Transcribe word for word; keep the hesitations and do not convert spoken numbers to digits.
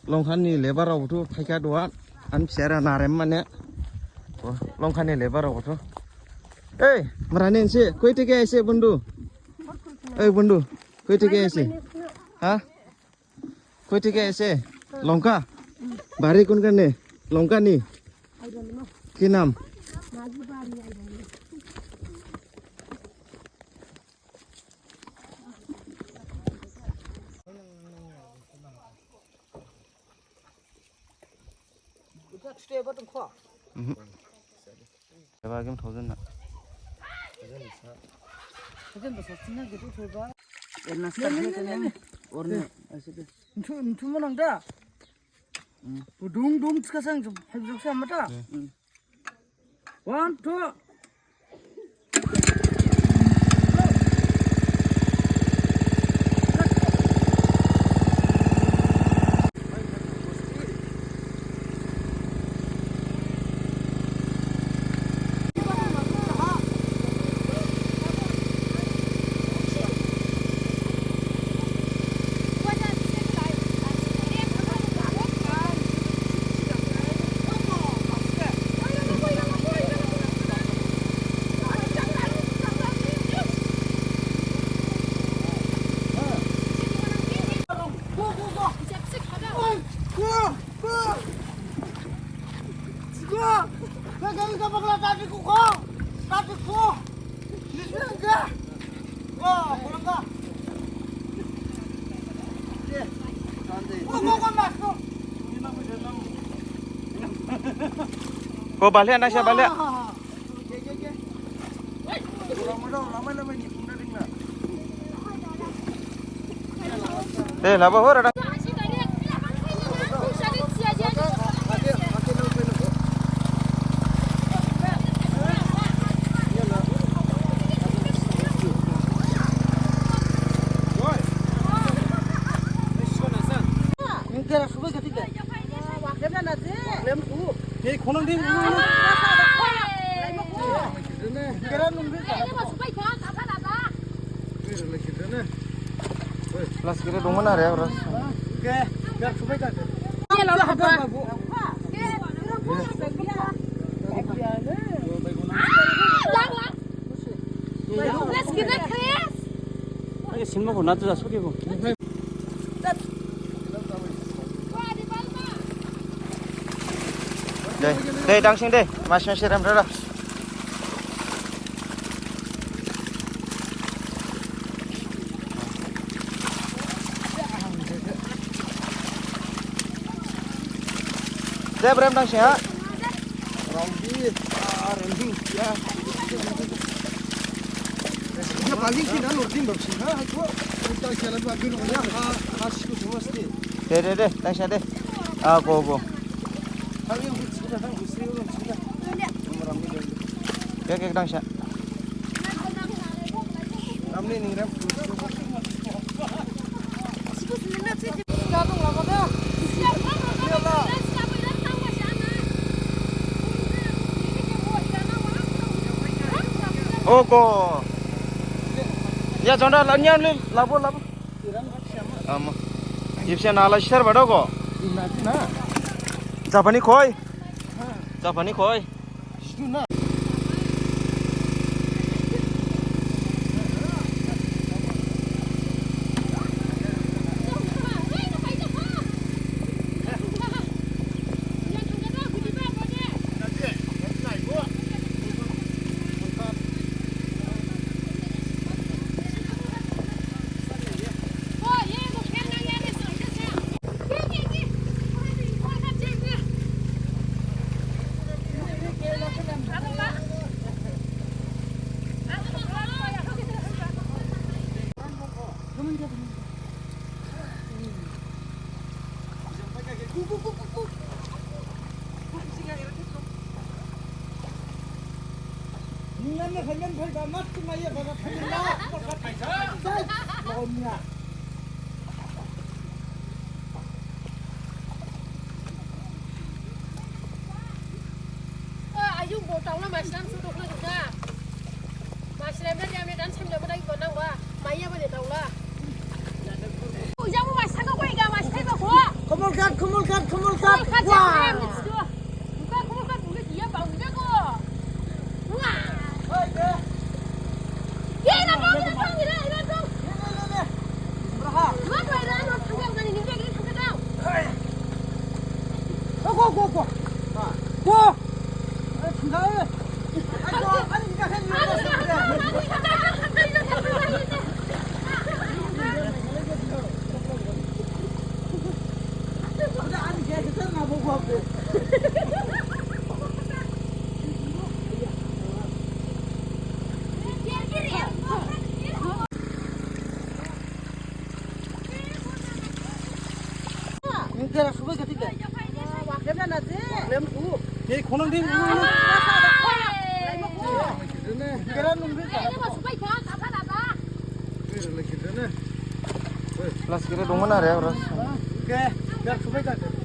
Longkhani lebar rao buthu phaikha duha. Ani bisara narem mane. O, Longkhani lebar rao buthu. Ei, mrane nse, koi teke aise bundhu? Ei, bundhu, koi teke aise? Ha? Koi teke aise? Longkha? Bari kun kane? Longkhani? Ki nam? Mhm. Eba agim thousand na. Ntu, ntu mo nang da? Dung, dung, tsikha sang, hai jok sa mata? One, two. Ko balik, anak saya balik. Deh, laba hor ada. Last kira dongmana re, ora. Last kira, Chris. Oke, sinma ko natu jasu ke ko. De, de, dangsing de, mas mas rem rem. De, rem dangsing ha. Rauji, ah, rem ding, ya. Ya, paling sih kan lording bapsi, ha, aku. Kita jalan bagi rumahnya, ha, ha, situ semua sih. De, de, de, dangsing de. Ah, go, go. Kek, kek, dangsing. Oh, go. Ya, jonda, lanyam, labo, labo. Ama. Ipse nala sisar bado ko. Japani khoi. Japani khoi. Ayung bo taula maslam su dokna dokna. Maslam na jam ne dan sem jam dai ko nang ba. Maiya ba ne taula. Ujang bo masa ko koi ga mas thai ba ko. Komo Cut, khumul cut, khumul cut. Wah. Bukan khumul cut, bukan dia bau jago. Wah. Go, go, go, go. Go. Plus kira dongmana re, ora. Oke, biar supaya kagak.